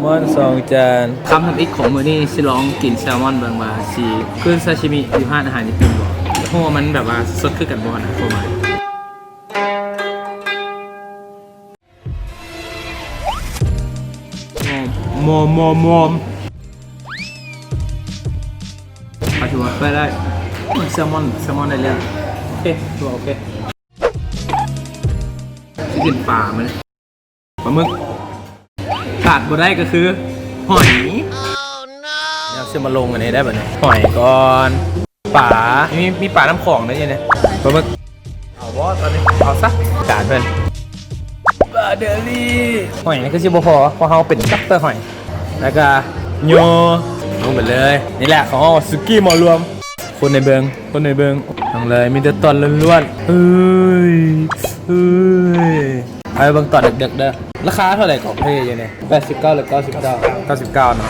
ຮ້ອນສອງຈານ. ຄຳທຳອິດຂອງມື້ນີ້ ຊິລອງກິນແຊລມອນເບິ່ງວ່າຊິຄືຊາຊິມິຢູ່ຮ້ານອາຫານຍີ່ປຸ່ນບໍ່. ຮູ້ວ່າມັນແບບວ່າສົດຄືກັນບໍ່ນະ ຄວາມໝາຍ. ມອມ ມອມ ມອມ ມອມ. ອາ ຖືວ່າໄດ້ ໄດ້ ແຊລມອນ ແຊລມອນໄດ້ເລື່ອງ. ໂອເຄ ຖືວ່າໂອເຄ. ຊິກິນປາມື້ນີ້ ປາໝຶກ. ຂາດບໍ່ໄດ້ກໍຄືຫອຍ. ເຮົາຊິມາລົງອັນນີ້ໄດ້ບັດນີ້ ຫອຍກ່ອນ. ປາ ມີ ມີປານ້ຳຂອງໄດ້ຢູ່ນີ້ ປາໝຶກ. ເອົາບໍ່ຕອນນີ້ ເອົາຊະ ການເພິ່ນ. ປາເດີລີ ຫອຍນີ້ຄືຊິບໍ່ພໍ ເພາະເຮົາເປັນດັອກເຕີຫອຍ. ແລ້ວກໍໂຍ ລົງໄປເລີຍ. ນີ້ແຫຼະ ເຂົາເອີ້ນວ່າສຸກີ້ໝໍລວມ. ຄົນໃນເບິ່ງ ຄົນໃນເບິ່ງ ເອົາເລີຍ ມີແຕ່ຕອນລ້ວນໆ. ເອີຍ ເອີຍ. ເອົາໄປເບິ່ງຕອນເດິກໆເດີ. ລາຄາເທົ່າໃດກໍເພຢູ່ນີ້? ແປດສິບເກົ້າ ຫຼື ເກົ້າສິບເກົ້າ? ເກົ້າສິບເກົ້າເນາະ.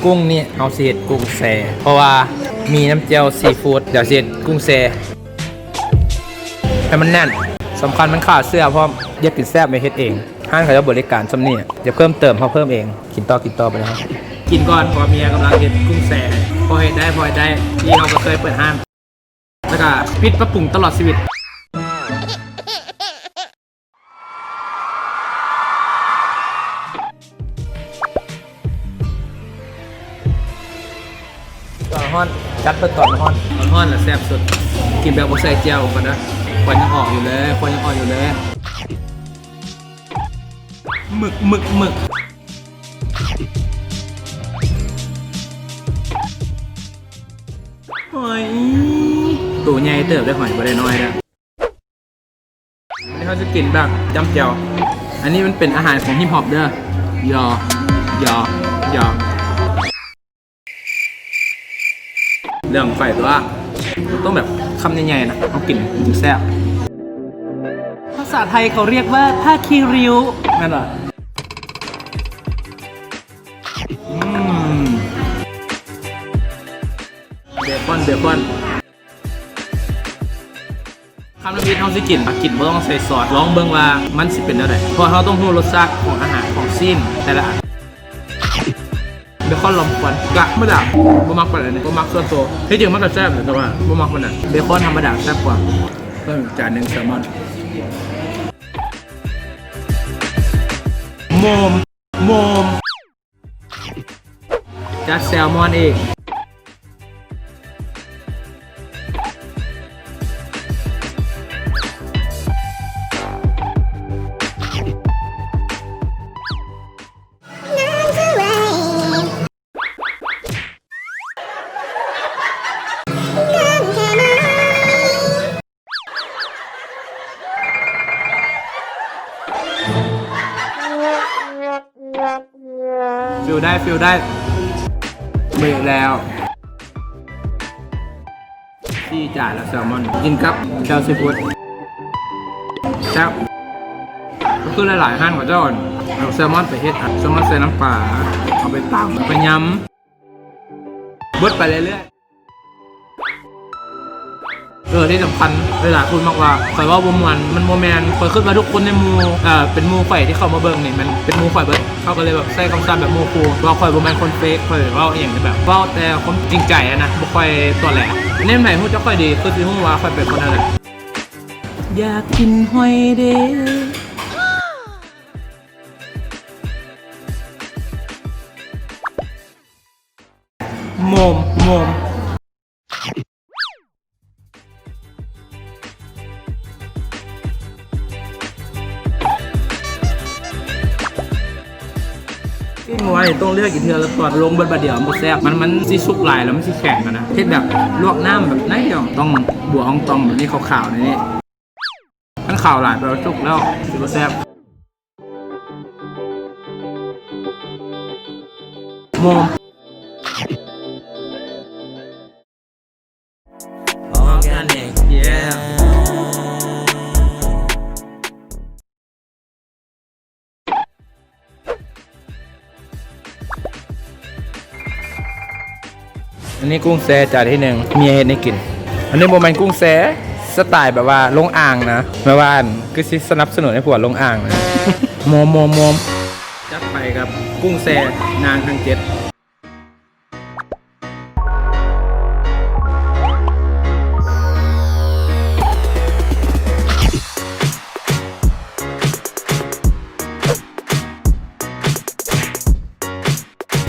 ກຸ້ງນີ້ເຮົາຊິເຮັດກຸ້ງແຊ່ ເພາະວ່າມີນ້ຳແຈ່ວຊີຟູດ. ດຽວຊິເຮັດກຸ້ງແຊ່ໃຫ້ມັນແໜ້ນ. ສຳຄັນມັນຂາດເຊື້ອພ້ອມ. ຢາກກິນແຊບໄປເຮັດເອງ. ຮ້ານເຂົາເຈົ້າບໍລິການສ່ຳນີ້ ຢາກເພີ່ມເຕີມເຮົາເພີ່ມເອງ. ກິນຕໍ່ ກິນຕໍ່ໄປເລີຍ. ກິນກ່ອນ ເພາະວ່າເມຍກຳລັງເຮັດກຸ້ງແຊ່ ພໍເຮັດໄດ້ ພໍເຮັດໄດ້. ທີ່ເຮົາກໍເຄີຍເປີດຮ້ານ ແລ້ວກໍປິດປັບປຸງຕະຫຼອດຊີວິດ. ຕອນຮ້ອນ ຈັດເບິ່ງຕອນຮ້ອນ. ຕອນຮ້ອນລະແຊບສຸດ. ກິນແບບບໍ່ໃສ່ແຈ່ວກ່ອນເດີ. ຄວັນຍັງອອກຢູ່ເລີຍ ຄວັນຍັງອອກຢູ່ເລີຍ. ໝຶກ ໝຶກ ໝຶກ. ຫອຍ ໂຕໃຫຍ່ເຕີບເດ້ ຫອຍ ບໍ່ໄດ້ນ້ອຍເດີ. ວັນນີ້ເຮົາຈະກິນແບບຈ້ຳແຈ່ວ. ອັນນີ້ມັນເປັນອາຫານຂອງຮິບຮອບເດີ. ຢໍ ຢໍ ຢໍ. ເລື່ອງໄຟຕົວະ ມັນຕ້ອງແບບຄຳໃຫຍ່ໆນະ ເຮົາກິນມັນຈຶ່ງແຊບ. ພາສາໄທເຂົາຮຽກວ່າຜ້າຄີຣິ້ວ ແມ່ນບໍ່? ອືມ ເບຄອນ ເບຄອນ. ຄຳທຳອິດເຮົາຊິກິນ ກິນບໍ່ຕ້ອງໃສ່ຊອດ ລອງເບິ່ງວ່າມັນຊິເປັນແນວໃດ ເພາະເຮົາຕ້ອງຮູ້ລົດຊາດຂອງອາຫານຂອງຊີ້ນແຕ່ລະອັນ. ເບຄອນລອມຄວັນ ກະທຳມະດາ ບໍ່ມັກປານໃດນີ້ ບໍ່ມັກສ່ວນໂຕ. ທີ່ຈິງມັນກະແຊບແຫຼະ ແຕ່ວ່າບໍ່ມັກປານໃດ. ເບຄອນທຳມະດາແຊບກວ່າ. ເພີ່ມອີກຈານໜຶ່ງແຊລມອນ. ໂມມ ໂມມ. ຈັດແຊລມອນອີກ. ຟີລໄດ້ ຟີລໄດ້. ເບຣກແລ້ວ ສີ່ຈານແລ້ວ ແຊລມອນ ກິນກັບແຈ່ວຊີຟູດ ແຊບ. ກໍຄືຫຼາຍໆຮ້ານເຂົາເຈົ້າເອົາແຊລມອນໄປເຮັດ ເອົາແຊລມອນໃສ່ນ້ຳປາ ເອົາໄປຕຳ ເອົາໄປຍຳ ເບິດໄປເລື້ອຍໆ. ເອີ ທີ່ສຳຄັນ ຫຼາຍໆຄົນມັກວ່າຂ້ອຍເວົ້າບໍ່ມ່ວນ ມັນບໍ່ແມ່ນ. ຂ້ອຍຄິດວ່າທຸກຄົນໃນໝູ່ ເອີ ເປັນໝູ່ຂ້ອຍທີ່ເຂົ້າມາເບິ່ງນີ້ ແມ່ນເປັນໝູ່ຂ້ອຍເບິດ. ເຂົາກໍເລີຍແບບໃຊ້ຄຳສັບແບບໝູ່ຄູ່ ວ່າຂ້ອຍບໍ່ແມ່ນຄົນເຟກ ຂ້ອຍເວົ້າອີ່ຫຍັງແບບ ເວົ້າແຕ່ຄວາມຈິງໃຈຫັ້ນນະ ບໍ່ຄ່ອຍຕອແຫຼ. ແນມໃດຮູ້ຈັກຂ້ອຍດີ ຄືຊິຮູ້ວ່າຂ້ອຍເປັນຄົນແນວໃດ. ຢາກກິນຫອຍເດ. ໂມມ ໂມມ. ຊີ້ນງົວນີ້ຕ້ອງເລືອກອີກເທື່ອລະຕອນ ລົງເບິດບາດດຽວມັນບໍ່ແຊບ. ມັນ ມັນຊິສຸກຫຼາຍແລ້ວມັນຊິແຂງຫັ້ນນະ. ເຮັດແບບລວກນ້ຳແບບໜ້ອຍດຽວ ຕ້ອງບົວອ່ອງຕ່ອງແບບນີ້ ຂາວໆ ໃນນີ້. ຄັນຂາວຫຼາຍແປວ່າສຸກແລ້ວ ຊິບໍ່ແຊບ. ໂມມ. Organic, yeah. ອັນນີ້ກຸ້ງແຊ່ຈານທີໜຶ່ງ ເມຍເຮັດໃຫ້ກິນ. ອັນນີ້ບໍ່ແມ່ນກຸ້ງແຊ່ສະໄຕແບບວ່າລົງອ່າງນະ ແບບວ່າຄືຊິສະໜັບສະໜູນໃຫ້ຜົວລົງອ່າງນະ. ໂມມ ໂມມ ໂມມ. ຈັດໄປກັບກຸ້ງແຊ່ນາງທັງເຈັດ.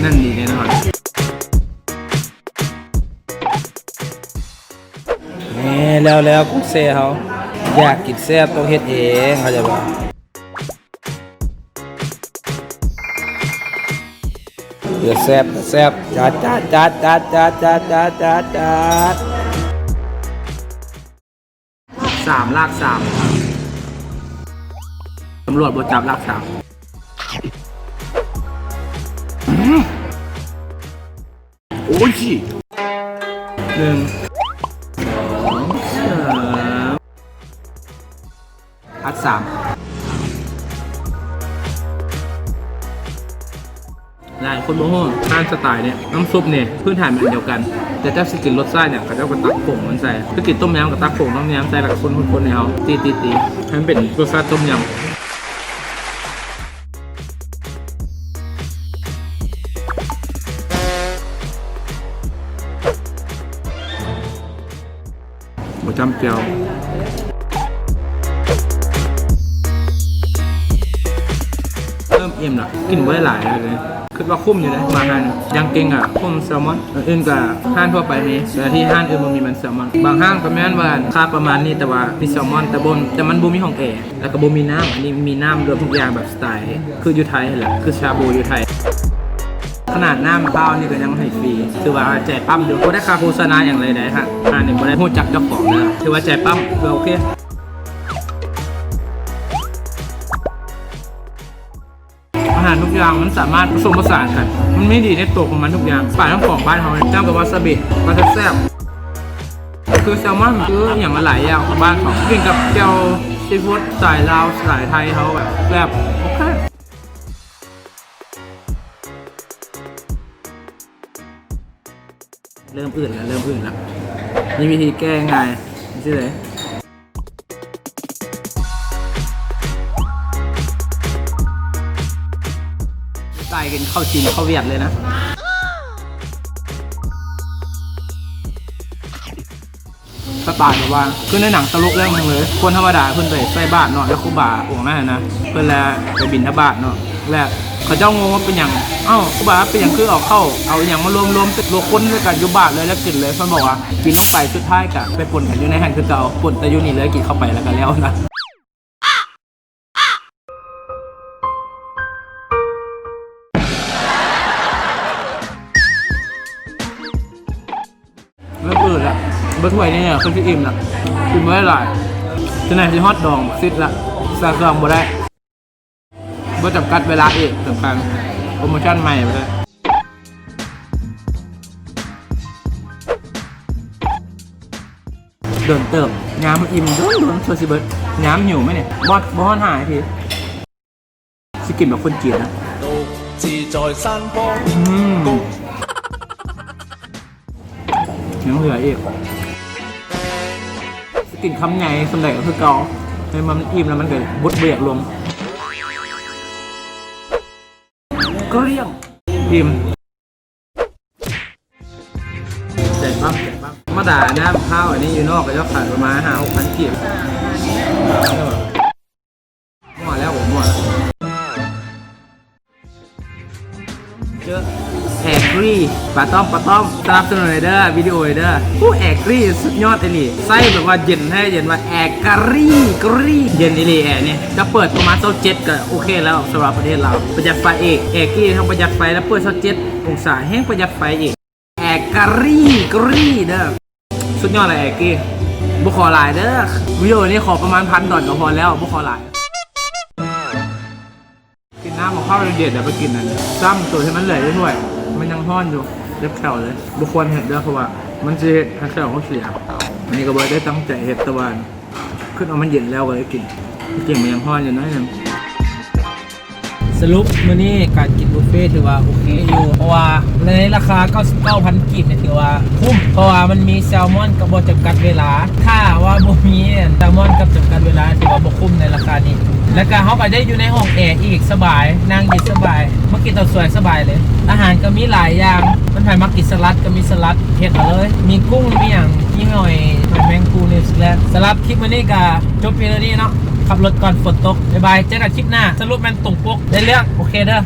ແໜ້ນດີແນ່ນອນ. ແນ່ ແລ້ວໆ ກຸ້ງແຊ່ເຮົາ ຢາກກິນແຊບຕ້ອງເຮັດເອງ ເຂົ້າໃຈບໍ່? ເຫຼືອແຊບ ເຫຼືອແຊບ ຈັດ ຈັດ ຈັດ. ສາມ ລາກສາມ ຕຳຫຼວດບໍ່ຈັບລາກສາມ. ອືມ ໂອ້ຍ ໜຶ່ງ ສອງ ສາມ ອັດສາມ. ຫຼາຍຄົນບໍ່ຮູ້ ຮ້ານສະໄຕເນີ້ຍ ນ້ຳຊຸບນີ້ພື້ນຖານມັນອັນດຽວກັນ ແຕ່ເຈົ້າຊິກິນລົດຊາດຫຍັງ ເຂົາເຈົ້າກໍຕັກຜົງມັນໃສ່ ຄືກິນຕົ້ມຍຳກໍຕັກຜົງຕົ້ມຍຳໃສ່ ແລ້ວກໍຄົນໆໃຫ້ເຮົາຕີໆໆ ໃຫ້ມັນເປັນລົດຊາດຕົ້ມຍຳ. ບໍ່ຈ້ຳແຈ່ວ. ເລີ່ມອີ່ມລະ ກິນບໍ່ໄດ້ຫຼາຍເລີຍ. ຄິດວ່າຄຸ້ມຢູ່ເດ້ ມາຮ້ານນີ້ ຢ່າງເກັ່ງກະຄຸ້ມແຊລມອນ ອັນອື່ນກະຮ້ານທົ່ວໄປມີ ແຕ່ທີ່ຮ້ານອື່ນບໍ່ມີແມ່ນແຊລມອນ. ບາງຮ້ານກະແມ່ນວ່າລາຄາປະມານນີ້ ແຕ່ວ່າມີແຊລມອນ ແຕ່ບໍ່ ແຕ່ມັນບໍ່ມີຫ້ອງແອ ແລ້ວກະບໍ່ມີນ້ຳ. ອັນນີ້ມີນ້ຳລວມທຸກຢ່າງແບບສະໄຕ ຄືຢູ່ໄທຫັ້ນແຫຼະ ຄືຊາບູຢູ່ໄທ. ຂະໜາດນ້ຳເປົ່ານີ້ກໍຍັງໃຫ້ຟຣີ ຖືວ່າໃຈປ້ຳຢູ່ ບໍ່ໄດ້ຄ່າໂຄສະນາຫຍັງເລີຍເດ້. ຮ້ານນີ້ບໍ່ໄດ້ຮູ້ຈັກເຈົ້າຂອງເດີ ຖືວ່າໃຈປ້ຳ ຖືວ່າໂອເຄ. ອາຫານທຸກຢ່າງມັນສາມາດປະສົມປະສານກັນ ມັນມີດີໃນໂຕຂອງມັນທຸກຢ່າງ. ປານ້ຳຂອງບ້ານເຮົາ ຈ້ຳກັບວາຊາບິ ກໍແຊບໆ. ຄືແຊລມອນ ຄືອີ່ຫຍັງຫຼາຍໆຢ່າງຂອງບ້ານເຮົາ ກິນກັບແຈ່ວຊີຟູດສະໄຕລາວ ສະໄຕໄທເຮົາ ແບບແຊບ ໂອເຄ. ເລີ່ມອື່ນລະ ເລີ່ມອື່ນລະ. ມີວິທີແກ້ງ່າຍ ຈັ່ງຊີ້ເລີຍ. ສະໄຕກິນເຂົ້າຈີນເຂົ້າຫວຽດເລີຍນະ. ສະໄຕແບບວ່າ ຄືໃນໜັງຕະລຸກເລື່ອງໜຶ່ງເລີຍ ຄົນທຳມະດາເພິ່ນໄປໃສ່ບາດເນາະ ແລ້ວຄູບາອົງນັ້ນນະ ເພິ່ນລະໄປບິນທະບາດເນາະ ແລ້ວເຂົາເຈົ້າງົງວ່າເປັນຫຍັງ ເອົ້າ ຄູບາ ເປັນຫຍັງຄືເອົາເຂົ້າເອົາຫຍັງມາລວມໆ ລວມຄົນໃສ່ກັນຢູ່ບາດເລີຍ ແລ້ວກິນເລີຍ. ເພິ່ນບອກວ່າກິນລົງໄປ ສຸດທ້າຍກະໄປປົນກັນຢູ່ໃນຫັ້ນຄືເກົ່າ ປົນແຕ່ຢູ່ນີ້ເລີຍ ກິນເຂົ້າໄປແລ້ວກະແລ້ວນະ. ເລີ່ມອືດລະ ເບິດຖ້ວຍນີ້ແຫຼະ ຄືຊິອີ່ມລະ ກິນບໍ່ໄດ້ຫຼາຍ. ຈະໜ້ອຍຊິຮອດດອງ ສິດລະ ສາດສອງບໍ່ໄດ້. ບໍ່ຈຳກັດເວລາອີກ ສຳຄັນ ໂປຣໂມຊັນໃໝ່ບໍ່ໄດ້. ດົນເຕີບ ຍາມອີ່ມດົນໆ ຊົ່ວຊິເບິດ. ຍາມຫິວມານີ້ ບໍ່ ບໍ່ຮອດຫ້ານາທີ. ຊິກິນແບບຄົນຈີນນະ. ອືມ ຍັງເຫຼືອອີກ. ຊິກິນຄຳໃຫຍ່ສ່ຳໃດກໍຄືເກົ່າ ໃຫ້ມັນອີ່ມແລ້ວມັນກໍບົດບໍ່ຢາກລົງ. ກຽງ ອີ່ມ. ແຈກບັ້ມ ແຈກບັ້ມ. ທຳມະດານ້ຳເຂົ້າອັນນີ້ຢູ່ນອກເຂົາເຈົ້າຂາຍປະມານຫ້າຫົກພັນກີບ. ໝົດແລ້ວ ໝົດ. ເຈີ ແອກຣີ ປາຕ້ອມ ປາຕ້ອມ ສະໜັບສະໜູນເດີ ວິດີໂອເດີ. ໂອ້ ແອກຣີສຸດຍອດອີ່ຫຼີ ໃຊ້ແບບວ່າເຢັນແທ້ເຢັນວ່າ ແອກຣີ ກຣີ ເຢັນອີ່ຫຼີແອນີ້. ຈະເປີດປະມານຊາວເຈັດກໍໂອເຄແລ້ວ ສຳລັບປະເທດລາວ. ປະຢັດໄຟອີກ ແອກຣີ ທັງປະຢັດໄຟ ແລະ ເປີດຊາວເຈັດອົງສາ ແຮງປະຢັດໄຟອີກ. ແອກຣີ ກຣີເດີ ສຸດຍອດເລີຍແອກຣີ. ບໍ່ຂໍຫຼາຍເດີ ວິດີໂອນີ້ຂໍປະມານພັນດອນກໍພໍແລ້ວ ບໍ່ຂໍຫຼາຍ. ກິນນ້ຳໝາກເຂົ້າເຢັນໆ ແລ້ວໄປກິນອັນຊ້ຳໂຕທີ່ມັນເຫຼືອຢູ່ຖ້ວຍ ມັນຍັງຮ້ອນຢູ່ ເຈັບແຂ້ວເລີຍ. ບໍ່ຄວນເຮັດເດີ ເພາະວ່າມັນຊິເຮັດໃຫ້ແຂ້ວເຮົາເສຍ. ອັນນີ້ກໍບໍ່ໄດ້ຕັ້ງໃຈເຮັດ ແຕ່ວ່າ ຄິດວ່າມັນເຢັນແລ້ວກໍເລີຍກິນ ທີ່ຈິງມັນຍັງຮ້ອນຢູ່ໜ້ອຍໜຶ່ງ. ສະຫຼຸບມື້ນີ້ການກິນບຸບເຟ ເປ້ຖືວ່າໂອເຄຢູ່ ເພາະວ່າໃນລາຄາເກົ້າສິບເກົ້າພັນກີບນີ້ຖືວ່າຄຸ້ມ ເພາະວ່າມັນມີແຊລມອນກັບບໍ່ຈຳກັດເວລາ. ຖ້າວ່າບໍ່ມີແຊລມອນກັບຈຳກັດເວລາ ຖືວ່າບໍ່ຄຸ້ມໃນລາຄານີ້. ແລ້ວກໍເຮົາກໍໄດ້ຢູ່ໃນຫ້ອງແອອີກ ສະບາຍ ນັ່ງເຢັນສະບາຍ ມາກິນເຕົ້າສ່ວຍສະບາຍເລີຍ. ອາຫານກໍມີຫຼາຍຢ່າງ ມັນໃຜມັກກິນສະຫຼັດກໍມີສະຫຼັດ ເຮັດເອົາເລີຍ ມີກຸ້ງ ມີຫຍັງ ມີຫອຍ ຫອຍແມງພູ່ ນິວຊີແລນ. ສຳລັບຄລິບມື້ນີ້ກໍຈົບພຽງເທົ່ານີ້ເນາະ. ຂັບລົດກ່ອນຝົນຕົກ. ບາຍບາຍ ເຈີກັນຄລິບໜ້າ. ສະຫຼຸບແມ່ນຕົງປົກ ໄດ້ເລື່ອງ. ໂອເຄເດີ.